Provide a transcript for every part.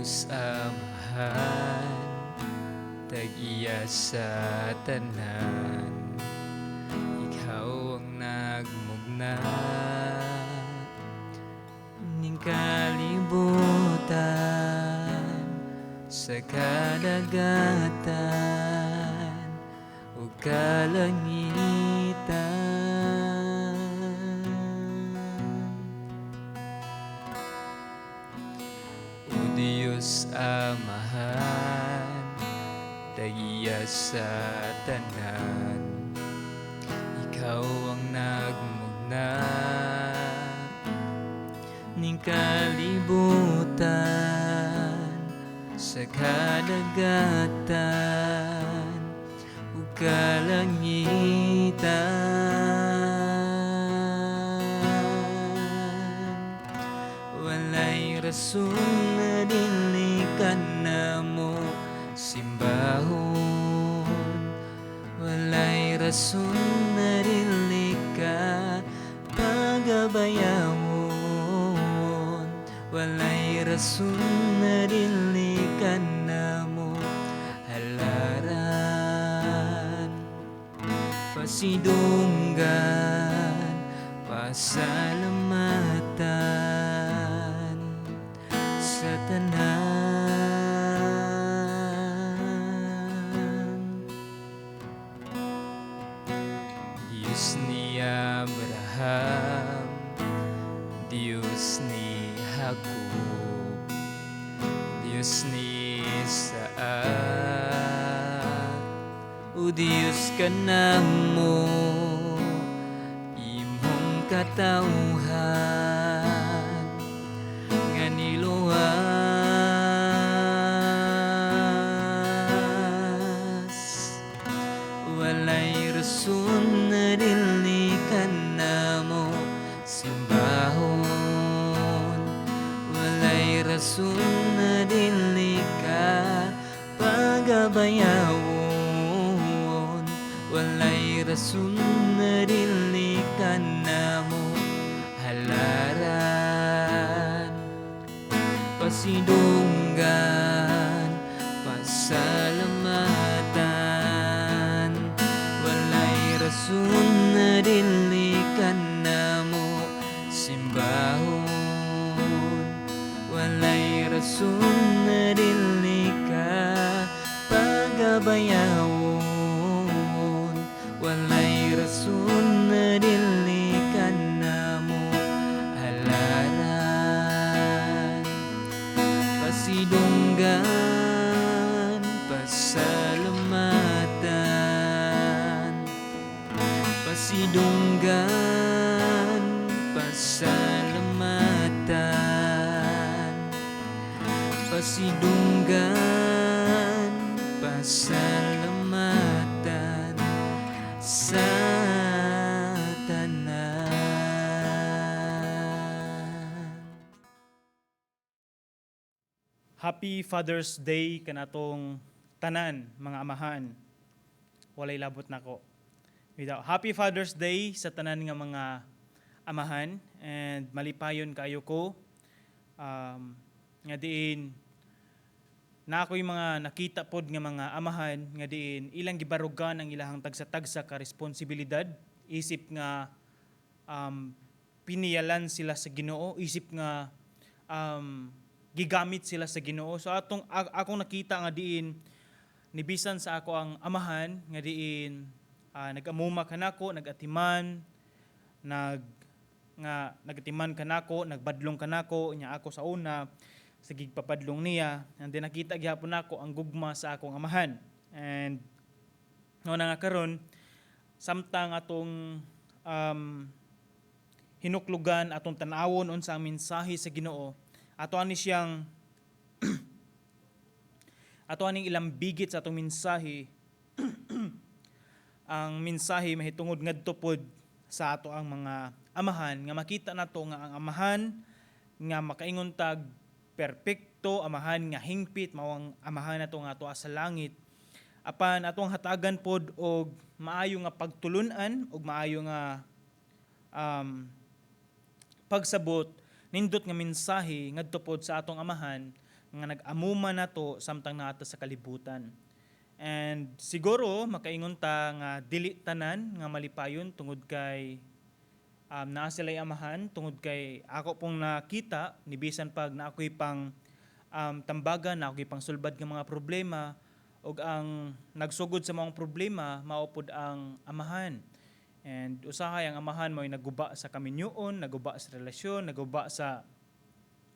Diyos Amahan, tag-iya sa tanan, ikaw ang nagmugna ning kalibutan, sa kadagatan ug kalangitan. O Diyos Amahan, tag-iya sa tanan, ikaw ang nagmugna ning kalibutan, sa kadagatan ug kalangitan. Walay rason na dili ka namo simbahon, walay rason na dili ka pagabayawon, walay rason na dili ka namo halaran, pasidunggan, pasalamatan sa tanan. Diyos ni Abraham, Diyos ni Jacob, Diyos ni Isaac, o Diyos ka namo, imong katawhan nga niluwas. Walay rason na dili ka namo simbahon, walay rason na dili ka pagabayawon, walay rason na dili ka namo halaran, pasidunggan, pasalamatan. Walay rason na dili ka namo simbahon, walay rason na dili ka pagabayawon, walay rason na dili ka namo halaran, pasidunggan, pasalamatan, pasidunggan, pasalamatan, pasidunggan, pasalamatan sa tanan. Happy Father's Day kanatong tanan mga amahan. Walay labot nako. Without Happy Father's Day sa tanan nga mga amahan, and malipayon kaayo ko nga diin na ako'y mga nakita pod nga mga amahan nga diin ilang gibarugan ang ilahang tagsa-tagsa ka responsibilidad, isip nga piniyalan sila sa Ginoo, isip nga gigamit sila sa Ginoo. So atong akong nakita nga diin nibisan sa ako ang amahan nga diin nag-amuma kanako, nagatiman, nag nga nagatiman kanako, nagbadlong kanako nya ako sa una sa gigpapadlong niya, and then nakita gihapon nako ang gugma sa akong amahan. And no na nga karon, samtang atong hinuklugan, atong tan-awon unsa ang mensahe sa Ginoo, ato ani siyang ato aning ilambigit sa atong mensahe, ang mensahe mahitungod ngadto pod sa ato ang mga amahan, nga makita nato nga ang amahan nga makaingon tag perpekto, amahan nga hingpit, mao ang amahan nato nga ato sa langit. Apan atong hatagan pod og maayo nga pagtulun-an og maayo nga pagsabot, nindot nga mensahe ngadto pod sa atong amahan. nga nag-amuma nato samtang naa ta sa kalibutan. And siguro makaingon ta nga dili tanan nga malipayon tungod kay naa sila'y amahan, tungod kay ako pong nakita ni bisan pag na ako'y pang tambagan, na ako'y pang sulbad nga mga problema, ug ang nagsugod sa mga problema mao pod ang amahan. And usahay ang amahan mo'y naguba sa kaminyoon, naguba sa relasyon, naguba sa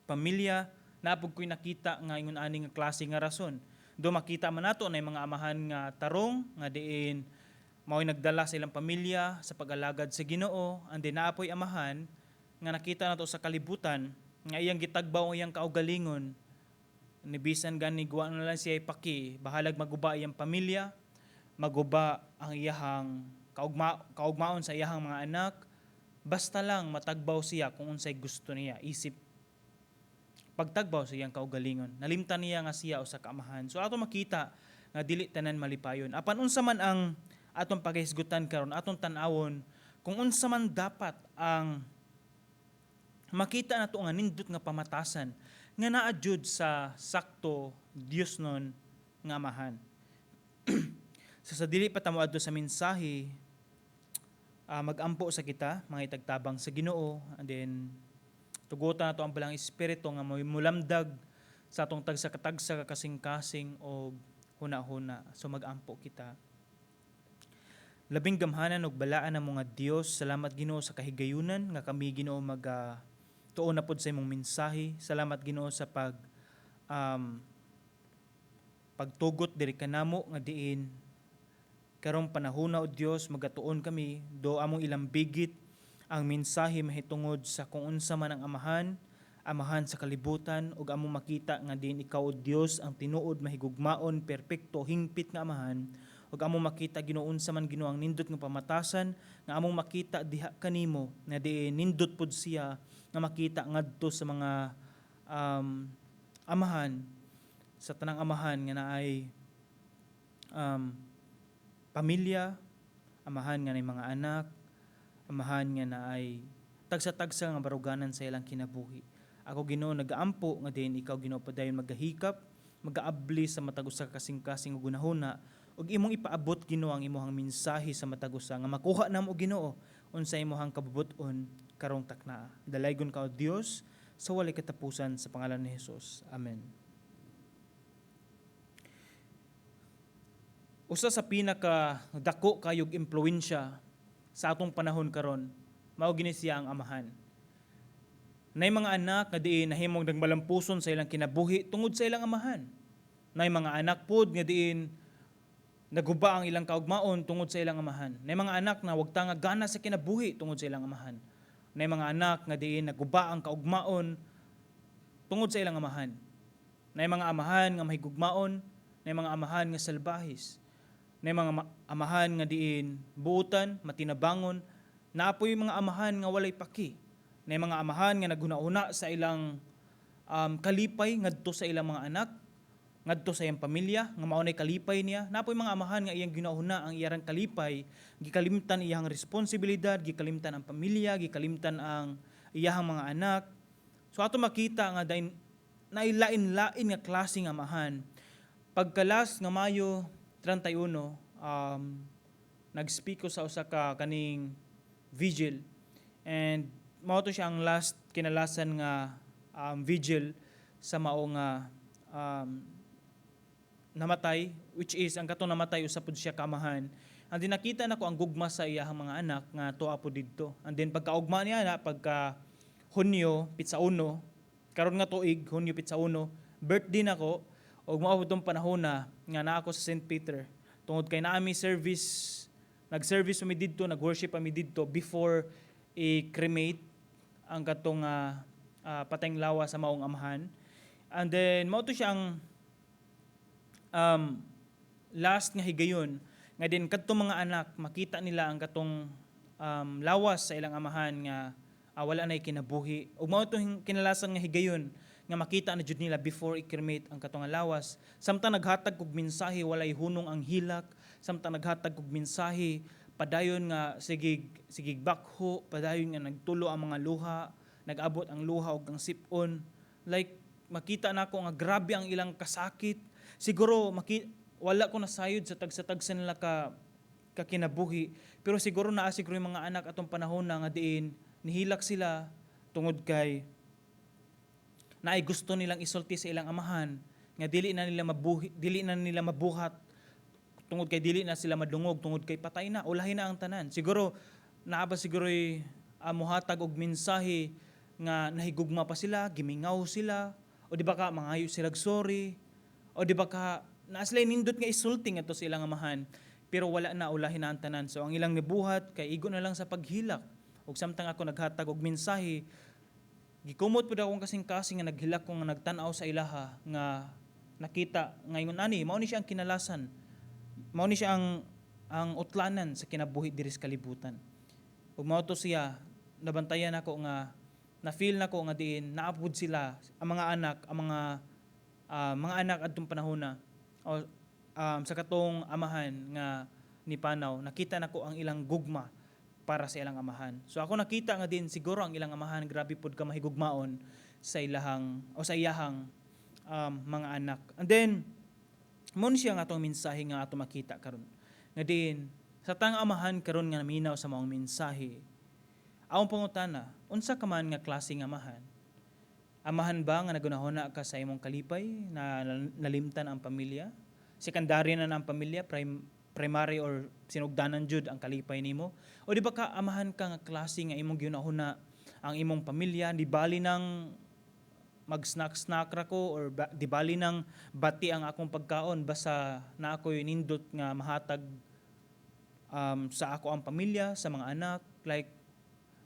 pamilya. Naa pod ko'y nakita nga ingon ani nga klase nga rason. Do makita man nato na yung mga amahan nga tarong nga diin mao'y nagdala sa ilang pamilya sa pag-alagad sa Ginoo, and then naa poy amahan nga nakita nato sa kalibutan nga iyang gitagbaw ang iyang kaugalingon, ni bisan gani guwa na lang siya ipaki, bahalag maguba iyang pamilya, maguba ang iyahang kaugmaon sa iyahang mga anak, basta lang matagbaw siya kung unsay gusto niya isip pagtagbaw sa iyang kaugalingon. Nalimtan niya nga siya usa ka amahan. So ato makita nga dili tanan malipayon. Apan unsa man ang atong paghisgutan karon, atong tan-awon kung unsa man dapat ang makita nato nga nindot nga pamatasan nga naa jud sa sakto Diosnon nga amahan. Sa dili pa ta moadto sa mensahe, magampo sa kita, mga itagtabang sa Ginoo, and then tugutan nato ang Balaang Espiritu nga mulamdag sa atong tagsa katagsa ka kasing-kasing og huna-huna. So magampo kita. Labing gamhanan ug balaan na mga Dios, salamat, Ginoo, sa kahigayunan nga kami, Ginoo, mag tuon na pod sa imong mensahe. Salamat, Ginoo, sa pagtugot diri kanamo nga diin karong panahona, o Dios, magatuon kami do among ilambigit ang mensahe mahitungod sa kung unsa man ang amahan, amahan sa kalibutan, ug among makita nga diin ikaw, o Dios, ang tinuod, mahigugmaon, perpekto, hingpit nga amahan, ug among makita, Ginoo, unsa man, Ginoo, ang nindot nga pamatasan nga among makita diha kanimo nga diin nindot pod siya nga makita ngadto sa mga amahan, sa tanang amahan nga naay pamilya, amahan nga naay mga anak, amahan nga naay tagsa-tagsa nga baruganan sa ilang kinabuhi. Ako, Ginoo, nagaampo nga diin ikaw, Ginoo, padayon magahikap, magaabli sa matag usa ka kasing-kasing ug hunahuna, ug imong ipaabot, Ginoo, ang imong mensahe sa matag usa nga makuha namo, Ginoo, unsa imong kabubut-on karong taknaa. Dalaygon ka, o Dios, sa walay katapusan, sa pangalan ni Jesus. Amen. Usa sa pinaka dako kayog impluwensya sa atong panahon karon, mao gini siya ang amahan. Nay mga anak nga diin nahimong nagmalampuson sa ilang kinabuhi tungod sa ilang amahan. Nay mga anak pod nga diin naguba ang ilang kaugmaon tungod sa ilang amahan. Nay mga anak na wag ta nga gana sa kinabuhi tungod sa ilang amahan. Nay mga anak nga diin naguba ang kaugmaon tungod sa ilang amahan. Nay mga amahan nga mahigugmaon, nay mga amahan nga salbahis. Nay mga amahan nga diin buutan, matinabangon, naa poy mga amahan nga walay paki. Nay mga amahan nga naghuna-huna sa ilang kalipay ngadto sa ilang mga anak, ngadto sa iyang pamilya, nga mao nay kalipay niya. Naa poy mga amahan nga iyang ginahuna ang iyang kalipay, gikalimtan iyang responsibilidad, gikalimtan ang pamilya, gikalimtan ang iyang mga anak. So ato makita nga dain nailain-lain nga klase nga amahan. Pagkalas nga Mayo 31, nag-speak ko sa usa ka kaning vigil. And mao to siya ang last kinalasan nga vigil sa mao nga namatay, which is ang katong namatay usa pud siya ka amahan. And then nakita nako ang gugma sa iyahang mga anak nga tuwa po didto. And then pagkaugma niya na pagka Hunyo pitsa uno, karon nga tuig Hunyo pitsa uno, birthday nako, ug mao tong panahon na nga naa ako sa St. Peter tungod kay naa mi service, nag-service mi didto, nag-worship mi didto before i-cremate ang katong patayng lawas sa maong amahan. And then mao to siya ang last nga higayon nga din kadtong mga anak makita nila ang katong lawas sa ilang amahan nga wala na kinabuhi, ug mao to kinalasan nga higayon nga makita na jud nila before i-cremate ang katong lawas. Samtang naghatag kog mensahe, walay hunong ang hilak. Samtang naghatag kog mensahe, padayon nga sigig sigig bakho, padayon nga nagtulo ang mga luha, nag-abot ang luha og ang sipon, like Makita nako nga grabe ang ilang kasakit. Siguro wala ko nasayod sa tagsa-tagsa nila ka kinabuhi, pero siguro naa siguro yung mga anak atong panahon na nga diin nihilak sila tungod kay naay gusto nilang isulti sa ilang amahan nga dili na nila mabuhi, dili na nila mabuhat tungod kay dili na sila madungog tungod kay patay na, ulahi na ang tanan. Siguro naa ba siguro muhatag og mensahe nga nahigugma pa sila, gimingaw sila, o di ba ka mangayo sila og sorry, o di ba ka naa sila nindot nga isulti ngadto sa ilang amahan, pero wala na, ulahi na ang tanan. So ang ilang nibuhat kay igo na lang sa paghilak. Ug samtang ako naghatag og mensahe, gikumot pud akong kasing-kasing nga naghilak ko nga nagtan-aw sa ilaha nga nakita ngayon ani mao ni siya ang kinalasan, mao ni siya ang utlanan sa kinabuhi diri sa kalibutan. Ug mao to siya nabantayan nako nga na feel nako nga diin naa pud sila ang mga anak, ang mga anak adtong panahon na o sa katong amahan nga ni panaw. Nakita nako ang ilang gugma para sa ilang amahan. So ako nakita nga din siguro ang ilang amahan grabe pud ka mahigugmaon sa ilahang o sa iyahang mga anak. And then mo ni siya nga atong mensahe nga ato makita karon. Nga din sa tang amahan karon nga naminaw sa maong mensahe, akong pangutana, unsa ka man nga klase nga amahan? Amahan ba nga nagunahuna ka sa imong kalipay na nalimtan ang pamilya? Secondary na ang pamilya, primary or sinugdanan jud ang kalipay nimo? O di ba ka amahan ka nga klase nga imong gihunahuna ang imong pamilya, di bali nang mag-snack-snack ra ko or di bali nang bati ang akong pagkaon, basta na ako'y nindot nga mahatag sa ako ang pamilya, sa mga anak? Like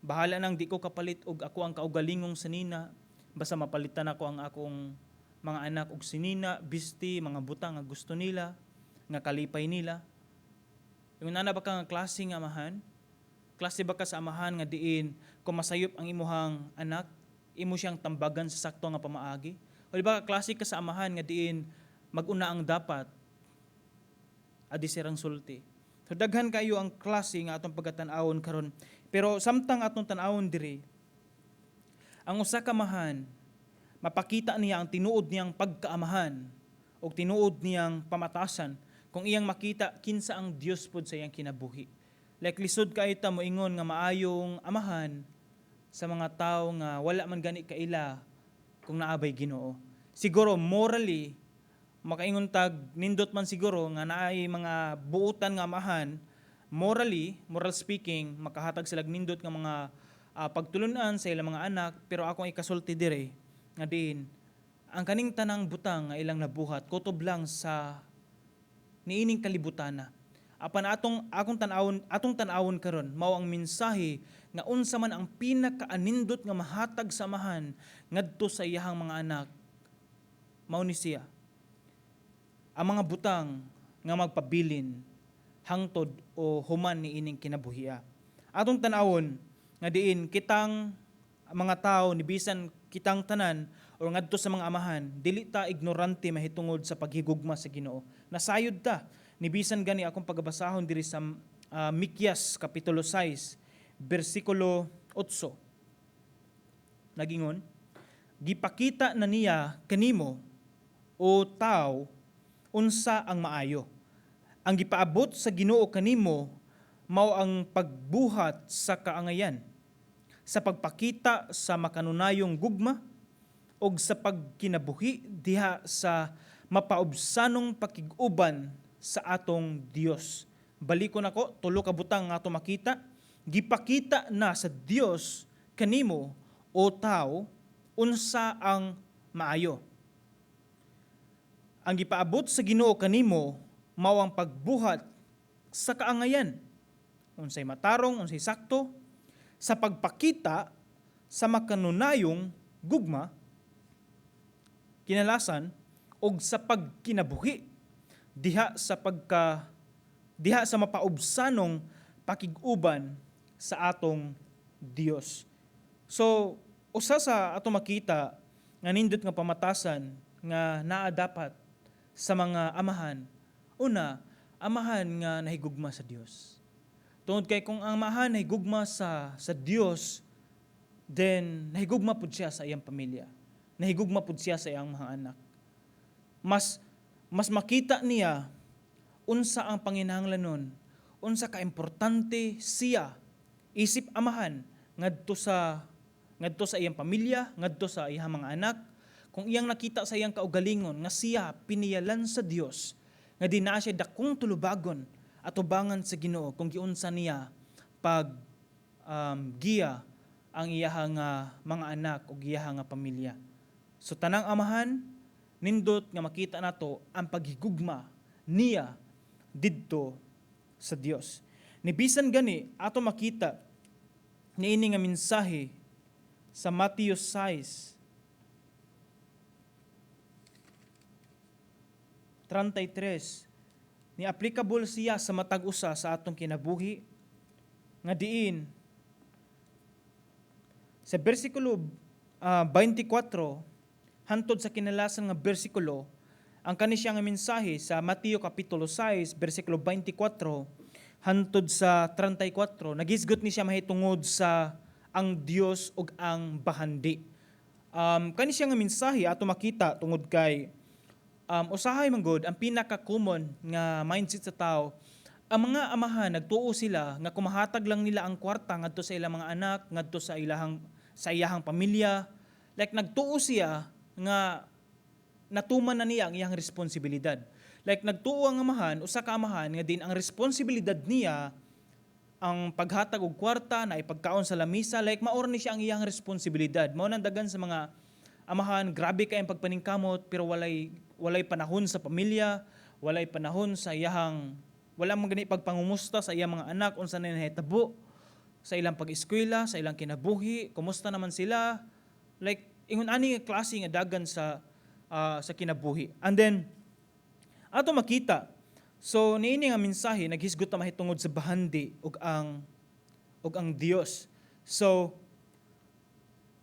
bahala nang di ko kapalit og ako ang kaugalingong sanina, basta mapalitan ako ang akong mga anak og sinina, bisti, mga butang nga gusto nila, nga kalipay nila. Yung nana ba ka nga klase nga amahan? Klase ba ka sa amahan nga diin kung masayop ang imuhang anak, imo siyang tambagan sa sakto nga pamaagi? O di ba klase ka sa amahan nga diin mag-una ang dapat adi sirang sulti? So daghan kayo ang klase nga atong pagatan-awon karon. Pero samtang atong tan-awon diri, ang usa ka amahan mapakita niya ang tinuod niyang pagkaamahan o tinuod niyang pamatasan kung iyang makita kinsa ang Dios pod sa iyang kinabuhi. Like lisod kaayo ta moingon nga maayong amahan sa mga tao nga wala man gani kaila kung naa bay Ginoo. Siguro morally makaingon tag nindot man siguro nga naay mga buutan nga amahan, morally, moral speaking, makahatag sila nindot nga mga pagtulunan sa ilang mga anak. Pero akong ikasulti dire nga diin ang kaning tanang butang nga ilang nabuhat kutob lang sa niining kalibutana. Apan atong akong tan-awon, atong tan-awon karon mao ang mensahe nga unsa man ang pinakaanindot nga mahatag sa amahan ngadto sa iyahang mga anak, mao ni siya ang mga butang nga magpabilin hangtod o human ni ining kinabuhia. Atong tan-awon nga diin kitang mga tao, ni bisan kitang tanan o ngadto sa mga amahan, dili ta ignorante mahitungod sa paghigugma sa Ginoo. Nasayod ta. Ni bisan gani akong pagabasahon diri sa Mikyas kapitulo 6 bersikulo 8. Nagingon, "Gipakita na niya kanimo, o tao, unsa ang maayo. Ang gipaabot sa Ginoo kanimo mao ang pagbuhat sa kaangayan, sa pagpakita sa makanunayong gugma og sa pagkinabuhi diha sa mapaubsanong pakig-uban sa atong Dios." Balikon ako, tulo ka butang nga ato makita. Gipakita na sa Dios kanimo, o tao, unsa ang maayo. Ang gipaabot sa Ginoo kanimo mao ang pagbuhat sa kaangayan. Unsay matarong, unsay sakto, sa pagpakita sa makanunayong gugma, kinalasan og sa pagkinabuhi diha sa mapaubsanong pakig-uban sa atong Dios. So, usa sa ato makita nga nindot nga pamatasan nga naa dapat sa mga amahan, una, amahan nga nahigugma sa Dios. Tungod kay kung ang amahan nahigugma sa Dios, then nahigugma pud siya sa iyang pamilya. Nahigugma pud siya sa iyang mga anak. Mas makita niya unsa ang panginahanglanon, unsa ka importante siya isip amahan ngadto sa iyang pamilya, ngadto sa iyang mga anak. Kung iyang nakita sa iyang kaugalingon nga siya piniyalan sa Dios, nga di na siya dakong tulubagon atubangan sa Ginoo kung giunsa niya pag giya ang iyahang mga anak ug iyahang nga pamilya. So tanang amahan, nindot nga makita nato ang paghigugma niya didto sa Dios. Ni bisan gani ato makita niini nga mensahe sa Matthew 6:33, ni applicable siya sa matag usa sa atong kinabuhi, nga diin sa bersikulo 24 hantod sa kinalasan nga bersikulo, ang kani siya nga mensahe sa Mateo kapitulo 6 bersikulo 24 hantod sa 34, nagisgot ni siya mahitungod sa ang Dios ug ang bahandi. Kani siya nga mensahe ato makita tungod kay usahay man gud ang pinaka-common nga mindset sa tao. Ang mga amahan, nagtuo sila nga kumahatag lang nila ang kwarta ngadto sa ilang mga anak, ngadto sa iyahang pamilya, like nagtuo siya nga natuman na niya ang iyang responsibilidad. Like nagtuo ang amahan, usa ka amahan, nga din ang responsibilidad niya ang paghatag og kwarta na ipagkaon sa lamisa, like maor ni siya ang iyang responsibilidad. Mao nang dagan sa mga amahan, grabe kay ang pagpaningkamot, pero walay panahon sa pamilya, walay panahon sa iyahang, wala man gani pagpangumusta sa iyang mga anak, unsa na nahitabo sa ilang pag-eskwela, sa ilang kinabuhi, kumusta naman sila. Like ingon ani nga klase nga dagan sa kinabuhi. And then ato makita, so niini nga mensahe naghisgot na mahitungod sa bahandi ug ang Dios. So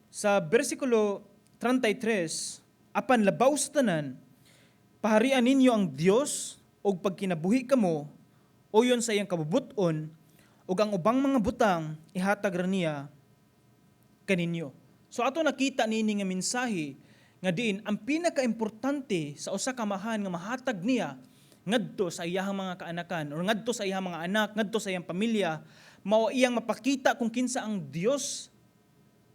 sa bersikulo 33, "Apan labaw sa tanan, paharian ninyo ang Dios ug pagkinabuhi kamo uyon sa iyang kabubut-on, ug ang ubang mga butang ihatag ra niya kaninyo." So ato nakita niini nga mensahe nga diin ang pinakaimportante sa usa ka amahan nga mahatag niya ngadto sa iyahang mga kaanakan or ngadto sa iyahang mga anak, ngadto sa iyang pamilya, mao iyang mapakita kung kinsa ang Dios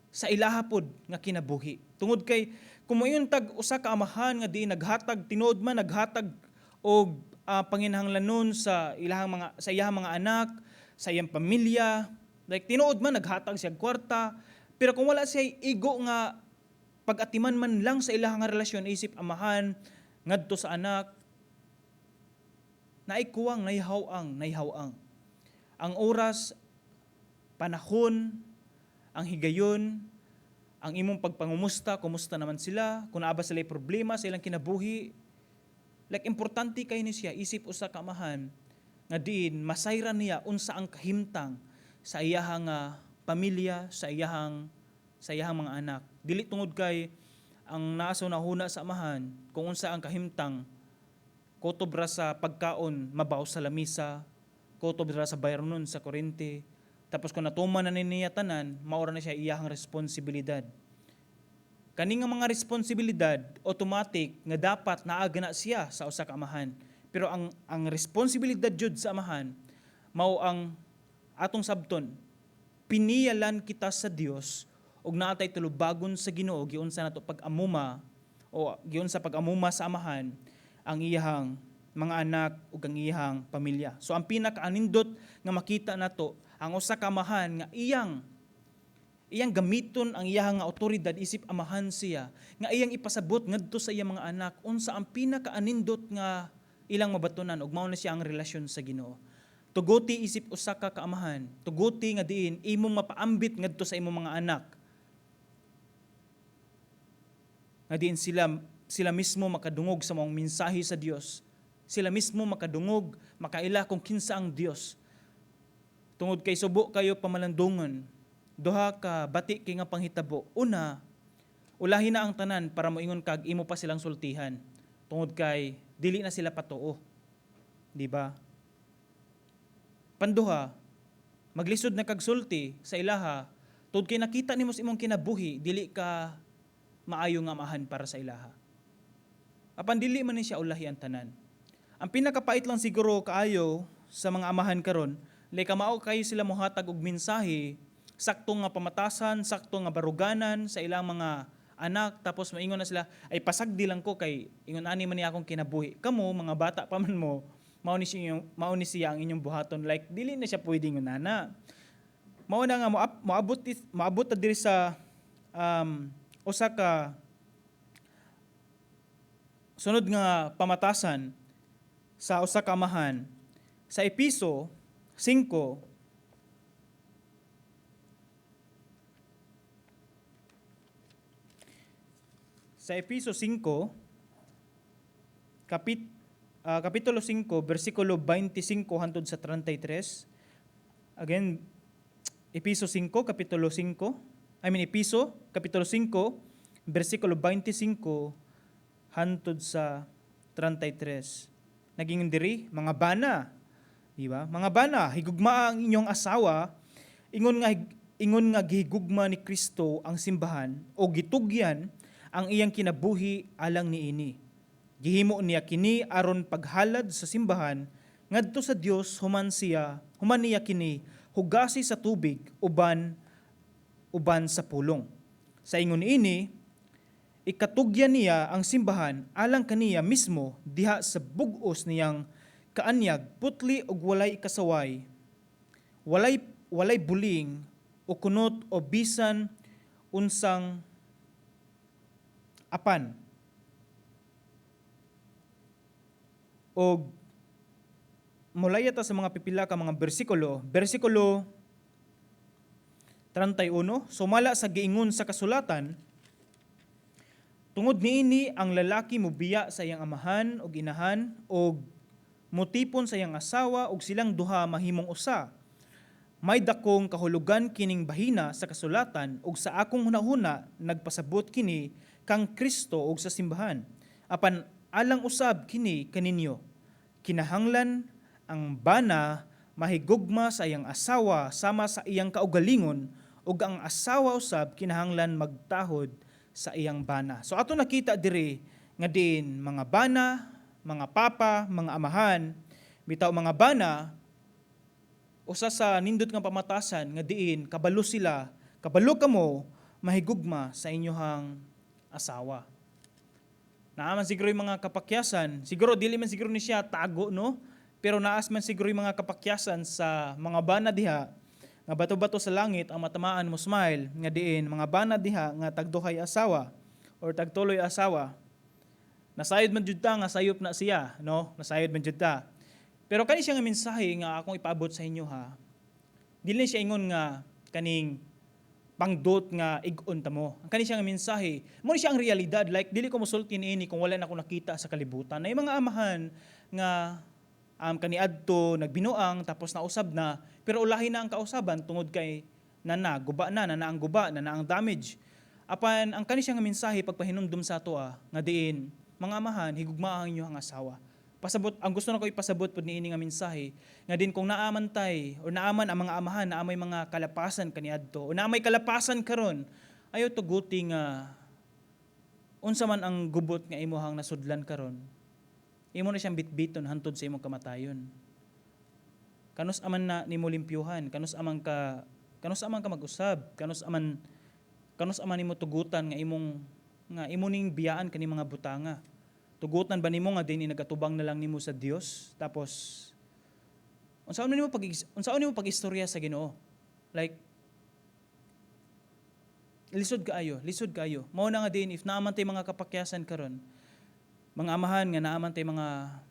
sa ilaha pod nga kinabuhi. Tungod kay kung moingon tag usa ka amahan nga diin naghatag, tinuod man naghatag og panginahanglanon sa iyahang mga anak, sa iyang pamilya, like tinuod man naghatag siya og kwarta, pero kung wala siya igo nga pag-atiman man lang sa ilahang nga relasyon isip amahan ngadto sa anak, naay kuwang, nayhaw-ang. Ang oras, panahon, ang higayon, ang imong pagpangumusta, kumusta naman sila, kung naa ba sila problema sa ilang kinabuhi. Like importante kay ni siya isip usa ka amahan nga diin masayran niya unsa ang kahimtang sa iyahang pamilya, sa iyahang mga anak. Dili tungod kay ang naa sa hunahuna sa amahan kung unsa ang kahimtang, kutob ra sa pagkaon mabaw sa lamisa, kutob ra sa bayronon sa kuryente. Tapos kung natuman na ni niya tanan, maura na siya iyahang responsibilidad. Kani nga mga responsibilidad, automatic nga dapat naa na siya sa usa ka amahan. Pero ang responsibilidad jud sa amahan mao ang atong sabton. Piniyalan kita sa Dios ug naa tay tulubagon sa Ginoo giunsa nato pag-amuma o giunsa pag-amuma sa amahan ang iyahang mga anak ug ang iyahang pamilya. So ang pinakaanindot nga makita nato, ang usa ka amahan nga iyang iyang gamiton ang iyahang nga otoridad isip amahan siya, nga iyang ipasabot ngadto sa iyang mga anak unsa ang pinakaanindot nga ilang mabatunan, ug mao na siya ang relasyon sa Ginoo. Tuguti isip usa ka kaamahan, tuguti nga diin imong mapaambit ngadto sa imong mga anak nga diin sila sila mismo makadungog sa maong mensahe sa Dios. Sila mismo makadungog, makaila kung kinsa ang Dios. Tungod kay subo kayo pamalandungan, duha ka bati kay nga panghitabo. Una, ulahi na ang tanan para moingon kag imo pa silang sultihan. Tungod kay dili na sila patuo. Di ba? Panduha, maglisod na kag sulti sa ilaha tungod kay nakita nimo sa imong kinabuhi dili ka maayo nga amahan para sa ilaha. Apan dili man ni siya ulahi ang tanan. Ang pinakapait lang siguro kaayo sa mga amahan karon, like kamao kayo sila mohatag og mensahe, sakto nga pamatasan, sakto nga baruganan sa ilang mga anak, tapos maingon na sila, "Ay, pasagdi lang ko kay ingon ani man ni akong kinabuhi." Kamo, mga bata pa man mo, mao ni siya ang inyong buhaton. Like, dili na siya pwede ingon ana. Mao na nga moabot ta diri sa usa ka sunod nga pamatasan sa usa ka amahan sa Epeso 5. Sa Epeso 5, kapitulo 5, bersikulo 25 hangtod sa 33. Again, Epeso 5, kapitulo 5. I mean, Epeso, kapitulo 5, bersikulo 25 hangtod sa 33. Naging diri, mga bana, di ba? Mga bana, higugmaa ang inyong asawa, ingon nga gihigugma ni Kristo ang simbahan o gitugyan ang iyang kinabuhi alang niini. Gihimo niya kini aron paghalad sa simbahan ngadto sa Dios human niya kini hugasi sa tubig uban uban sa pulong. Sa ingon ini, ikatugyan niya ang simbahan alang kaniya mismo diha sa bug-os niyang kaanyag, putli ug walay ikasaway, walay buling o kunot o bisan unsang apan. Og mulaya ta sa mga pipila ka mga bersikulo, bersikulo 31, sumala sa giingon sa kasulatan, tungod niini ang lalaki mobiya sa iyang amahan ug inahan ug motipon sa iyang asawa ug silang duha mahimong usa. May dakong kahulugan kining bahina sa kasulatan ug sa akong hunahuna nagpasabot kini kang Kristo ug sa simbahan. Apan alang usab kini kaninyo. Kinahanglan ang bana mahigugma sa iyang asawa sama sa iyang kaugalingon ug ang asawa usab kinahanglan magtahod sa iyang bana. So ato nakita diri nga din mga bana, mga papa, mga amahan, bitaw mga bana, usa sa nindot nga pamatasan nga diin kabalo sila, kabalo kamo mahigugma sa inyohang asawa. Naa man siguro yung mga kapakyasan, siguro dili man siguro ni siya tago, no? Pero naas man siguro yung mga kapakyasan sa mga bana diha nga bato-bato sa langit ang matamaan mo smile nga diin mga bana diha nga tagduhay asawa or tagtuloy asawa. Nasayod man jud ta nga sayop na siya, no? Nasayod man jud ta. Pero kani siya nga mensahe nga akong ipaabot sa inyo ha. Dili siya ingon nga kaning pangdot nga ig-on ta mo. Ang kani siya nga mensahe, mo ni siya ang realidad. Like, dili ko mosulti niini kung wala na ako nakita sa kalibutan. Na yung mga amahan nga kaniadto nagbinuang tapos nausab na, pero ulahi na ang kausaban tungod kay nana guba na, nana ang guba, nana ang damage. Apan ang kani siya nga mensahe pagpahinumdum sa ato nga diin mga amahan, higugmaa ang inyong asawa. Pasabot, ang gusto nako ipasabot pud niini nga mensahe nga din kung naaman tay o naaman ang mga amahan na may mga kalapasan kaniadto o naa may kalapasan karon, ayo tuguti nga unsa man ang gubot nga imuhang nasudlan karon, imo na siyang bitbiton hantod sa imong kamatayon. Kanus aman na nimo limpyuhan, kanus aman ka mag-usab, kanus aman nimo tugutan nga imo ning biyaan kani mga butanga. Tugutan ba nimo nga din nagatubang na lang nimo sa Dios? Tapos unsaon nimo pag-istorya sa Ginoo? Like, lisod kaayo, lisod kaayo. Mao na nga din if naaman tay mga kapakyasan karon, mga amahan nga naaman tay mga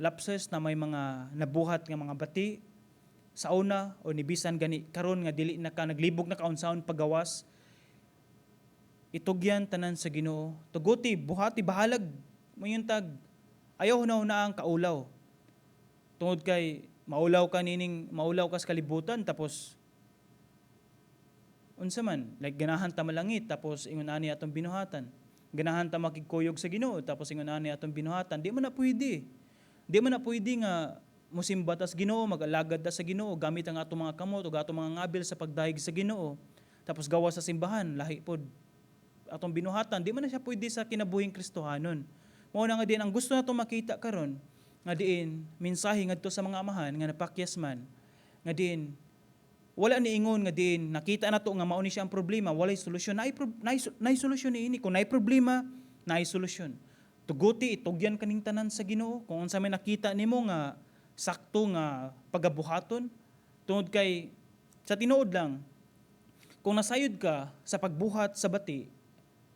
lapses na may mga nabuhat nga mga bati sa una o nibisan gani karon nga dili na ka naglibog na ka unsaon pagawas, itugyan tanan sa Ginoo. Tuguti, buhati, bahalag moyuntag, ayaw na ang kaulaw. Tungod kay maulaw ka nining maulaw ka sa kalibutan, tapos unsa man, like, ganahan ta malangit tapos ingon ani atong binuhatan. Ganahan ta makigkuyog sa Ginoo tapos ingon ani atong binuhatan. Di man na pwede. Di man na pwede nga musimba ta sa Ginoo, mag-alagad ta sa Ginoo, gamit ang atong mga kamot ug atong mga ngabil sa pagdayeg sa Ginoo. Tapos gawa sa simbahan, lahi pod. atong binuhatan, di man na siya pwede sa kinabuhing Kristohanon. Mao na nga diin ang gusto nato makita karon nga diin mensahe ngadto sa mga amahan nga napakyas man, nga diin wala ni ingon nga diin nakita nato nga mao ni siya ang problema, walay solusyon. Naay solusyon niini. Kung naay problema, naay solusyon. Tuguti, itugyan kaning tanan sa Ginoo kung unsa may nakita nimo nga sakto nga pagabuhaton, tungod kay sa tinuod lang, kung nasayod ka sa pagbuhat sa bati,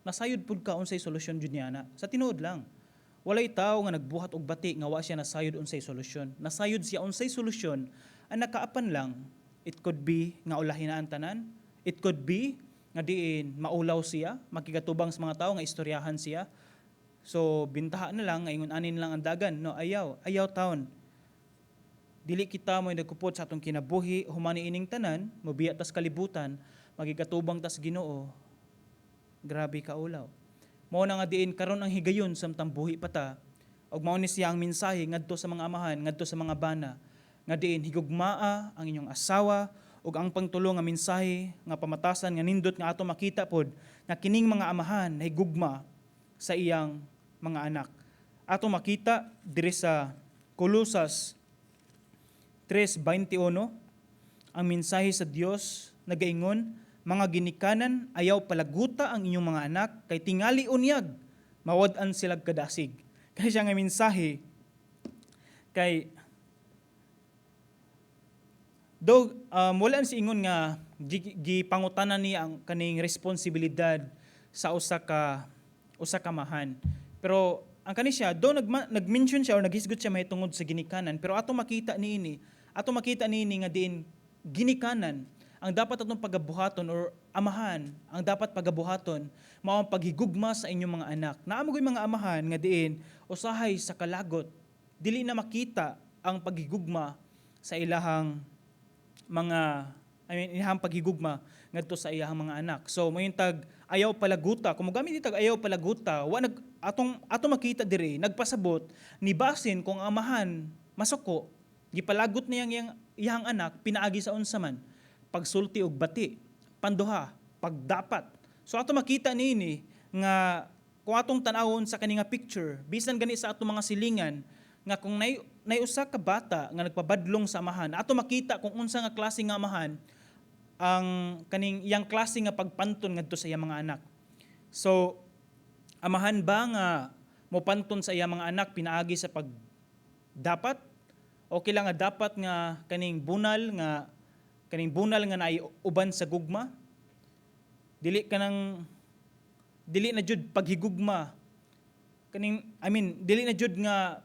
nasayod pud ka unsay solusyon jud niya na. Sa tinuod lang, walay tawo nga nagbuhat og bati nga wa siya nasayod unsay solusyon. Nasayod siya unsay solusyon. Ang nakaapan lang, it could be nga ulahin na ang tanan, it could be nga diin maulaw siya, makigatubang sa mga tao nga istoryahan siya, so bintaha na lang nga ingon anin lang ang dagan. No, ayaw, ayaw taon. Dili kita mo nagkupot sa atong kinabuhi. Human ining tanan, mobiya tas kalibutan, magigatubang tas Ginoo, grabe ka ulaw. Mao na nga diin karon ang higayon samtang buhi pa ta, ug mao ni siya ang mensahe ngadto sa mga amahan, ngadto sa mga bana, nga diin higugmaa ang inyong asawa. Ug ang pangtulo nga mensahe nga pamatasan nga nindot nga ato makita pod, nga kining mga amahan nahigugma sa iyang mga anak, ato makita diri sa Kolosas 3:21. Ang mensahe sa Dios nagaingon, "Mga ginikanan, ayaw palaguta ang inyong mga anak, kay tingali unyag mawad-an sila kadasig." Kay siya nga mensahe kay do wala si ingon nga gipangutanan niya ang kaning responsibilidad sa usa ka amahan. Pero ang kani siya do nag-mention siya or naghisgot siya mahitungod sa ginikanan, pero ato makita niini nga diin ginikanan ang dapat atong pagabuhaton or amahan ang dapat pagabuhaton mao ang paghigugma sa inyong mga anak. Naa man mga amahan nga diin usahay sa kalagot dili na makita ang paghigugma sa ilahang mga, I mean, ilahang paghigugma ngadto sa iyahang mga anak. So moingon tag ayaw palaguta. Kung mogamit tag ayaw palaguta, wa nag atong ato makita diri nagpasabot ni basin kung ang amahan masuko, gipalagot niyang iyang anak pinaagi sa unsa man, pagsulti og bati, panduha, pagdapat. So ato makita niini nga kung atong tan-awon sa kani nga picture, bisan gani sa atong mga silingan, nga kung nay usa ka bata nga nagpabadlong sa amahan, ato makita kung unsa nga klase nga amahan ang kaning iyang klase nga pagpanton ngadto sa iyang mga anak. So amahan ba nga mopanton sa iyang mga anak pinaagi sa pag dapat? Okay lang nga dapat nga kaning bunal nga naay uban sa gugma, dili kanang dili na jud paghigugma kaning, I mean, dili na jud nga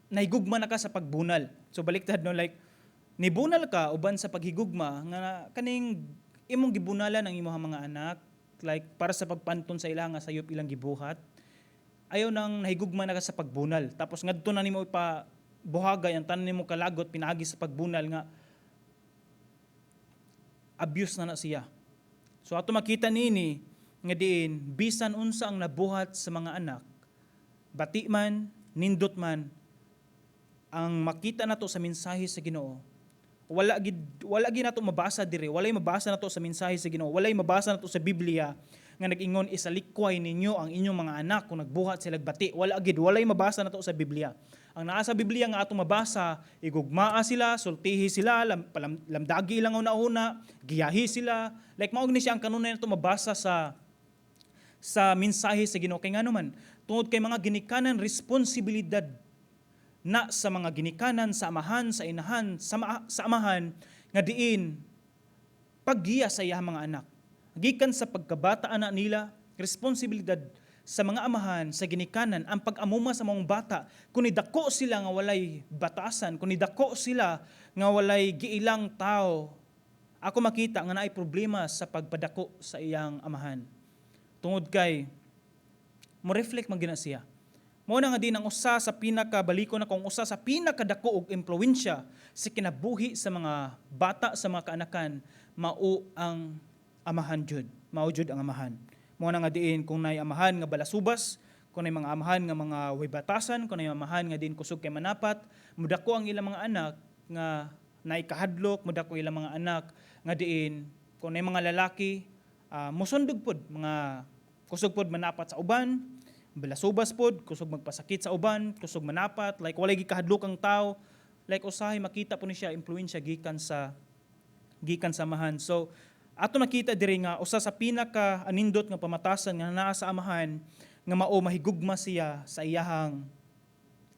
nahigugma na ka sa pagbunal. So baliktad, no, like nibunal ka uban sa paghigugma nga kaning imong gibunalan ang imong mga anak like para sa pagpanton sa ila nga sayop ilang gibuhat. Ayaw nang nahigugma na ka sa pagbunal, tapos ngadto na nimo ipa buhagay ang tanan nimo kalagot pinaagi sa pagbunal nga abuse na na siya. So ato makita niini nga diin bisan unsa ang nabuhat sa mga anak, bati man, nindot man, ang makita nato sa mensahe sa Ginoo, wala gid nato mabasa diri, walay mabasa nato sa mensahe sa Ginoo, walay mabasa nato sa Biblia nga nag-ingon isalikway ninyo ang inyong mga anak kung nagbuhat sila bati. Wala gid, walay mabasa nato sa Biblia. Ang naa sa Biblia nga atong mabasa, igugmaa sila, sultihi sila, lamdagi ilang una-una, giyahi sila. Like mao ni siya ang kanunay nato mabasa sa mensahe sa Ginoo. Kay ngano man, tungod kay mga ginikanan, responsibilidad na sa mga ginikanan, sa amahan, sa inahan, sa amahan nga diin paggiya sa iyang mga anak. Gikan sa pagkabata ana nila, responsibilidad sa mga amahan, sa ginikanan, ang pag-amuma sa mga bata. Kung dako sila nga walay batasan, kung dako sila nga walay giilang tao, ako makita nga naay problema sa pagpadako sa iyang amahan. Tungod kay mo reflect man gina siya. Mao na nga diin ang usa sa pinakabaliko na kung usa sa pinakadako og impluwensya sa kinabuhi sa mga bata, sa mga kaanakan, mao ang amahan jud. Mao jud ang amahan. Mao na nga diin kung naay amahan nga balasubas, kung naay mga amahan nga mga way batasan, kung naay amahan nga diin kusog kay manapat, mudako ang ilang mga anak nga naay kahadlok, mudako ilang mga anak nga diin kung naay mga lalaki, mosundog pod mga Kusog pod manapat sa uban, balasubas pod, kusog magpasakit sa uban, kusog manapat, like walay gikahadlok ang tao, like usahay makita po ni siya impluwensya gikan sa amahan. So ato nakita diri nga usa sa pinaka anindot nga pamatasan nga naa sa amahan nga mao mahigugma siya sa iyahang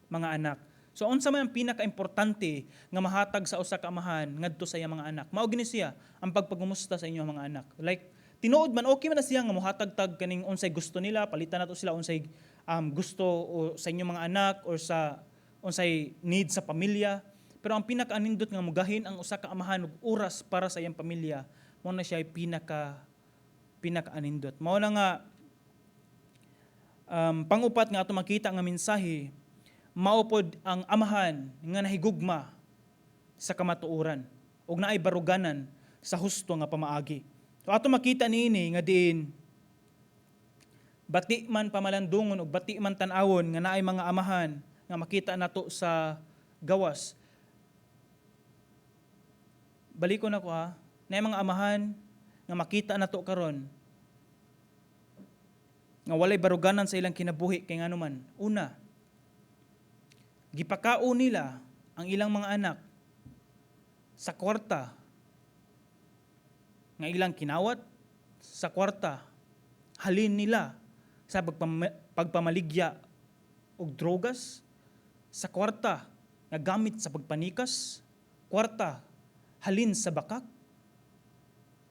mga anak. So unsa man ang pinaka-importante nga mahatag sa usa ka amahan ngadto sa iyang mga anak? Mao gini siya ang pagpagumusta sa inyong mga anak. Like tinuod man, okay man na siya nga mohatag tag kaning unsay gusto nila, palitan nato sila unsay gusto o sa inyong mga anak or sa unsay need sa pamilya. Pero ang pinaka-anindot nga mugahin ang usa ka amahan og oras para sa iyang pamilya, mao na siya ay pinaka-anindot. Mao na nga pangupat nga ato makita nga mensahe, mao pod ang amahan nga nahigugma sa kamatuoran ug naay baruganan sa husto nga pamaagi. So ato makita niini nga diin bati man pamalandungon ug bati man tan-awon nga naay mga amahan nga makita nato sa gawas. Balikon ako ha, naay mga amahan nga makita nato karon nga walay baruganan sa ilang kinabuhi kay ngano man. Una, gipakaon nila ang ilang mga anak sa kwarta nga ilang kinawat, sa kwarta halin nila sa pagpamaligya og drogas, sa kwarta nga gamit sa pagpanikas, kwarta halin sa bakak.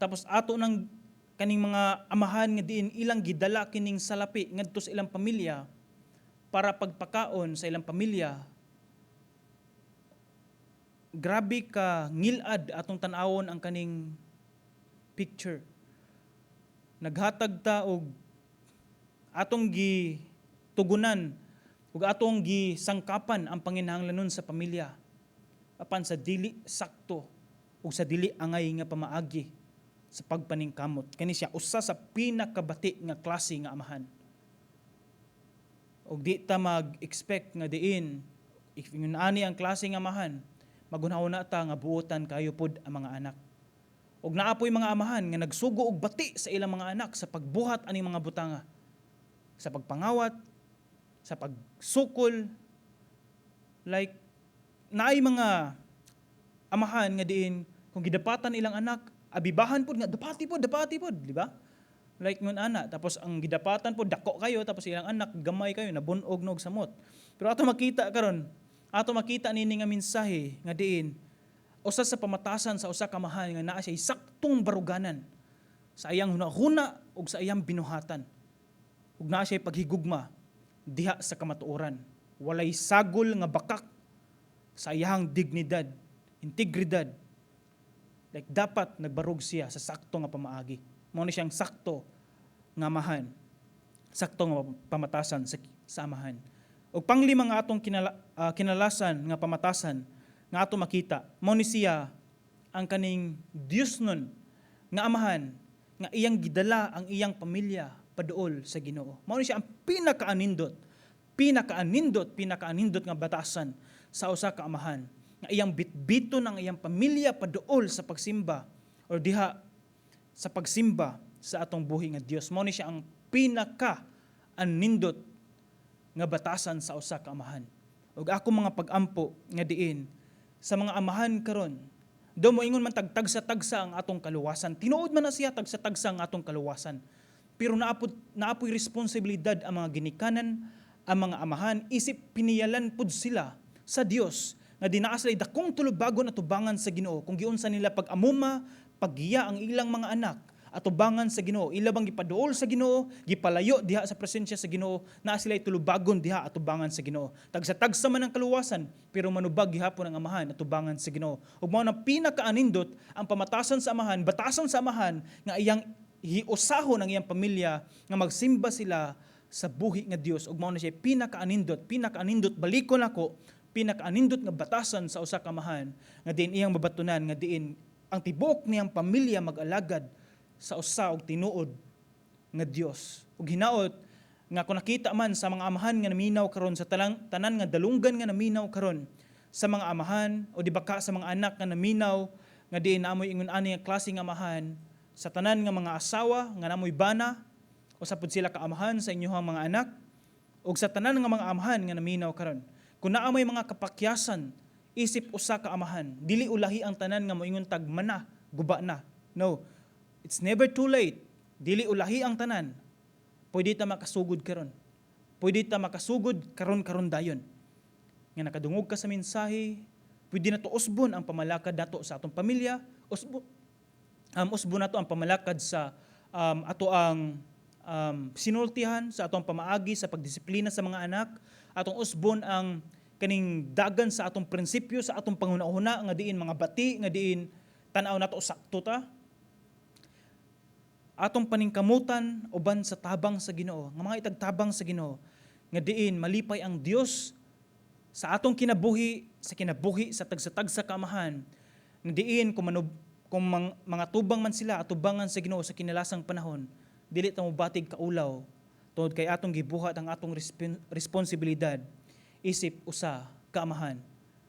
Tapos ato nang kaning mga amahan nga diin ilang gidala kining salapi ngadto sa ilang pamilya para pagpakaon sa ilang pamilya. Grabe ka ngilad atong tan-awon ang kaning picture. Naghatag ta og atong gi tugunan ug atong gisangkapan ang panginahanglanon sa pamilya apan sa dili sakto ug sa dili angay nga pamaagi sa pagpaningkamot. Kani siya usa sa pinakabati nga klase nga amahan. Ug di ta mag-expect nga diin if ingon ani ang klase nga amahan, magunahuna ta nga buotan kayo pod ang mga anak. Ug naa poy mga amahan nga nagsugo og bati sa ilang mga anak sa pagbuhat aning mga butanga. Sa pagpangawat, sa pagsukol, like naay mga amahan nga diin kung gidapatan ilang anak, abibahan pod nga dapati pod, di ba? Like ngun ana, tapos ang gidapatan pod dako kayo, tapos ilang anak gamay kayo, nabunog nog samot. Pero ato makita karon, ato makita nini nga mensahe nga diin usa sa pamatasan sa usa ka amahan nga naa siya saktong baruganan sa iyang hunahuna ug sa iyang binuhatan. Ug naa siya paghigugma diha sa kamatuoran. Walay sagol nga bakak sa iyang dignidad, integridad. Like dapat nagbarug siya sa sakto nga pamaagi. Mao ni siyang sakto nga amahan. Sakto nga pamatasan sa amahan. Ug panglima nga atong kinalasan nga pamatasan nga ato makita, mao ni siya ang kaning Dios nun nga amahan nga iyang gidala ang iyang pamilya paduol sa Ginoo. Mao ni siya ang pinakaanindot, pinakaanindot, pinakaanindot nga batasan sa usa ka amahan nga iyang bitbiton ang iyang pamilya paduol sa pagsimba or diha sa pagsimba sa atong buhi nga Dios. Mao ni siya ang pinaka anindot nga batasan sa usa ka amahan. Ug ako mga pag-ampo nga diin sa mga amahan karon, do moingon man tag tagsa-tagsa ang atong kaluwasan. Tinuod man na siya, tagsa-tagsa ang atong kaluwasan. Pero naapoy responsibilidad ang mga ginikanan, ang mga amahan, isip piniyalan pud sila sa Dios nga dinaa sila dakong tulubagon atubangan sa Ginoo kung giunsa nila pag-amuma, paggiya ang ilang mga anak atubangan sa Ginoo. Ila bang gipaduol sa Ginoo, gipalayo diha sa presensya sa Ginoo, naa sila tulubagon diha atubangan sa Ginoo. Tagsa-tagsa man ang kaluwasan, pero manubag gihapon ang amahan atubangan sa Ginoo. Ug mao na pinakaanindot ang pamatasan sa amahan, batasan sa amahan nga iyang hiusahon ang iyang pamilya nga magsimba sila sa buhi nga Dios. Ug mao na siya pinakaanindot, pinakaanindot, balikon ako, pinakaanindot nga batasan sa usa ka amahan nga diin iyang mabatunan nga diin ang tibuok niyang pamilya mag-alagad sa usa og tinuod nga Dios. Ug hinaot nga kung nakita man sa mga amahan nga naminaw karon, sa tanan nga dalunggan nga naminaw karon, sa mga amahan o di baka sa mga anak nga naminaw nga diin namoy ingon ani nga klase nga amahan, sa tanan nga mga asawa nga namoy bana Usa pud sila ka amahan sa inyong mga anak ug sa tanan nga mga amahan nga naminaw karon. Kung naa may mga kapakyasan isip usa ka amahan, dili ulahi ang tanan nga moingon tag mana, guba na. No. It's never too late. Dili ulahi ang tanan. Pwede ta makasugod karon. Pwede ta makasugod karon karon dayon. Nga nakadungog ka sa mensahe, pwede nato usbon ang pamalakad nato sa atong pamilya, usbon nato ang pamalakad sa ato ang sinultihan, sa atong pamaagi sa pagdisiplina sa mga anak, atong usbon ang kaning dagan sa atong prinsipyo, sa atong panghuna-huna nga diin mga bati, nga diin tan-aw nato sakto ta. Atong paningkamutan uban sa tabang sa Ginoo, nga mga itagtabang sa Ginoo, nga diin malipay ang Dios sa atong kinabuhi, sa kinabuhi sa tagsa-tagsa ka amahan, nga diin kung mga tubang man sila, atubangan sa Ginoo sa kinalasang panahon, dili ta mobatig kaulaw tungod kay atong gibuhat ang atong responsibilidad isip usa ka amahan.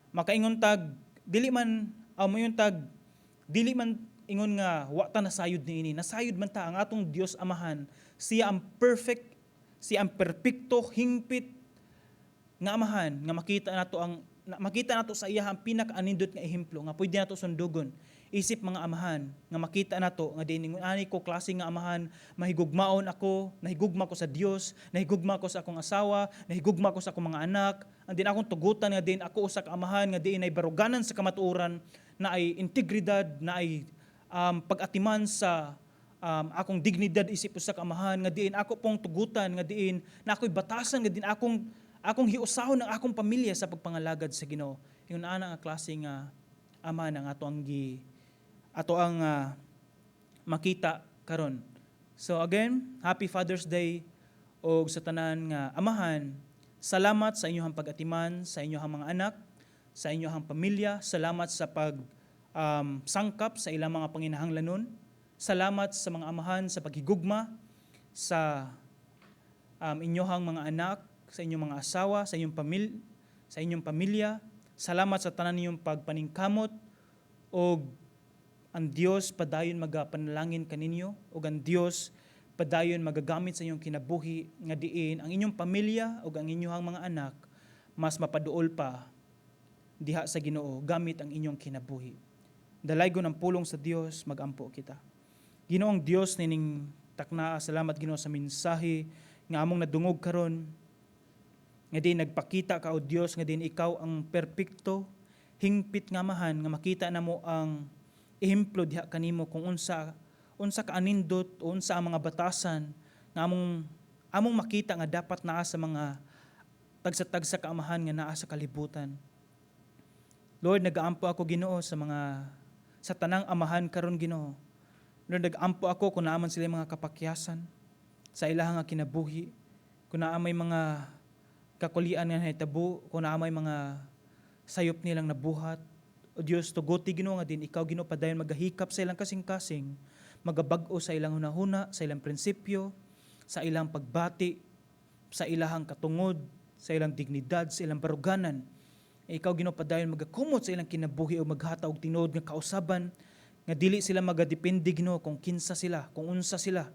Makaingon tag dili man moingon tag dili man ingon nga wa ta nasayod niini. Nasayod man ta. Ang atong Dios Amahan, siya ang perfect, siya ang perpekto, hingpit nga amahan nga makita nato sa iya ang pinakaanindot nga ehemplo nga pwede nato sundugon isip mga amahan, nga makita nato nga diin ingon ani ko klase nga amahan, mahigugmaon ako, nahigugma ko sa Dios, nahigugma ko sa akong asawa, nahigugma ko sa akong mga anak. Ang din akong tugutan nga diin ako usa ka amahan nga diin ay baruganan sa kamatuoran, na ay integridad, na ay pag-atiman sa akong dignidad isip usa ka amahan, nga diin ako pong tugutan nga diin na ako'y batasan, nga diin akong akong hiusahon ang akong pamilya sa pagpangalagad sa Ginoo. Ingon ana nga klase nga ama ang ato ang makita karon. So again, happy Father's Day og sa tanan nga amahan, salamat sa inyong pag-atiman sa inyong mga anak, sa inyong pamilya, salamat sa pag sangkap sa ilang mga panginahanglanon. Salamat sa mga amahan sa paghigugma sa inyong mga anak, sa inyong mga asawa, sa inyong pamilya. Salamat sa tanan ninyong pagpaningkamot og ang Dios padayon magapanalangin kaninyo ug ang Dios padayon magagamit sa inyong kinabuhi nga diin ang inyong pamilya ug ang inyong mga anak mas mapaduol pa diha sa Ginoo gamit ang inyong kinabuhi. Dalaygon ang pulong sa Dios, magampo kita. Ginoong Dios nining taknaa, salamat, Ginoo, sa mensahe nga among nadungog karon nga diin nagpakita ka, o Dios, nga diin ikaw ang perpekto, hingpit nga amahan nga makita namo ang ehemplo diha kanimo kung unsa unsa ka anindot o unsa ang mga batasan nga among among makita nga dapat naa sa mga tagsa-tagsa ka amahan nga naa sa kalibutan. Lord, nagaampo ako, Ginoo, sa tanang amahan karon, Ginoo. Lord, nagaampo ako kung naa man sila mga kapakyasan sa ilahang nga kinabuhi, kung naa may mga kakulian nga nahitabo, kung naa may mga sayop nilang nabuhat. O Diyos, tuguti, Ginoo, nga diin ikaw, Ginoo, padayon magahikap sa ilang kasing-kasing, magabag-o sa ilang hunahuna, sa ilang prinsipyo, sa ilang pagbati, sa ilahang katungod, sa ilang dignidad, sa ilang baruganan. Ikaw, Ginoo, padayon magakumot sa ilang kinabuhi o maghata og tinuod nga kausaban nga dili sila magadepende, Ginoo, kung kinsa sila, kung unsa sila,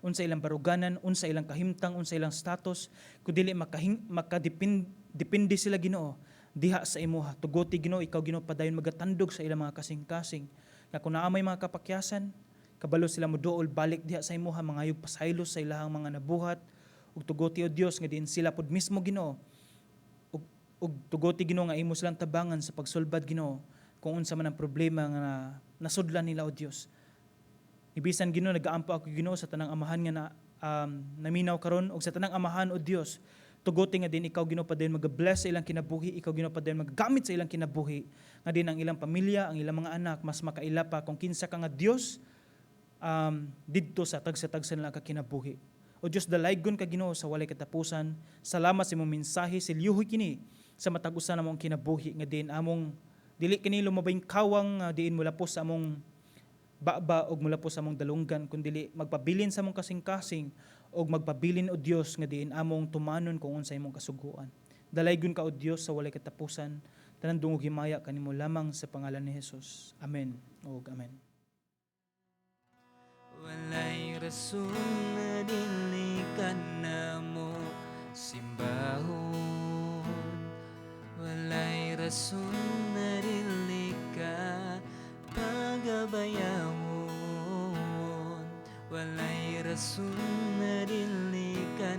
unsa ilang baruganan, unsa ilang kahimtang, unsa ilang status, kun dili makadepende sila, Ginoo, diha sa imuha. Tuguti, Ginoo, ikaw, Ginoo, padayon magatandog sa ilang mga kasing-kasing. Nga kung naa may mga kapakyasan, kabalo sila moduol balik diha sa imuha, mangayog pasaylo sa ilahang mga nabuhat, ug tuguti, o Dios, nga diin sila pod mismo, Ginoo, ug tuguti, Ginoo, nga imo silang tabangan sa pagsulbad, Ginoo, kung unsa man ang problema nga nasudlan nila, o Dios. Ibisan, Ginoo, nagaampo ako, Ginoo, sa tanang amahan nga naminaw karon ug sa tanang amahan, o Dios, tuguti nga diin ikaw, Ginoo, padayon magabless sa ilang kinabuhi, ikaw, Ginoo, padayon magagamit sa ilang kinabuhi nga diin ang ilang pamilya, ang ilang mga anak mas makaila pa kung kinsa ka nga Dios didto sa tagsa-tagsa nila ka kinabuhi. O Dios, dalaygon ka, Ginoo, sa walay katapusan. Salamat sa imong mensahe, silyuhoy kini sa matag usa namong kinabuhi nga diin among dili kini lumabing kawang nga diin molapos sa among baba og molapos sa among dalunggan, kun dili magpabilin sa among kasing-kasing og magpabilin, o Dios, nga diin among tumanon kung unsa imong kasuguan. Dalaygon ka, o Dios, sa walay katapusan. Tanan dungog himaya kanimo lamang sa pangalan ni Jesus. Amen. Og amen. Walay rason na dili ka namo simbahon. Walay rason na dili ka pagabayawon. Walay rason na dili ka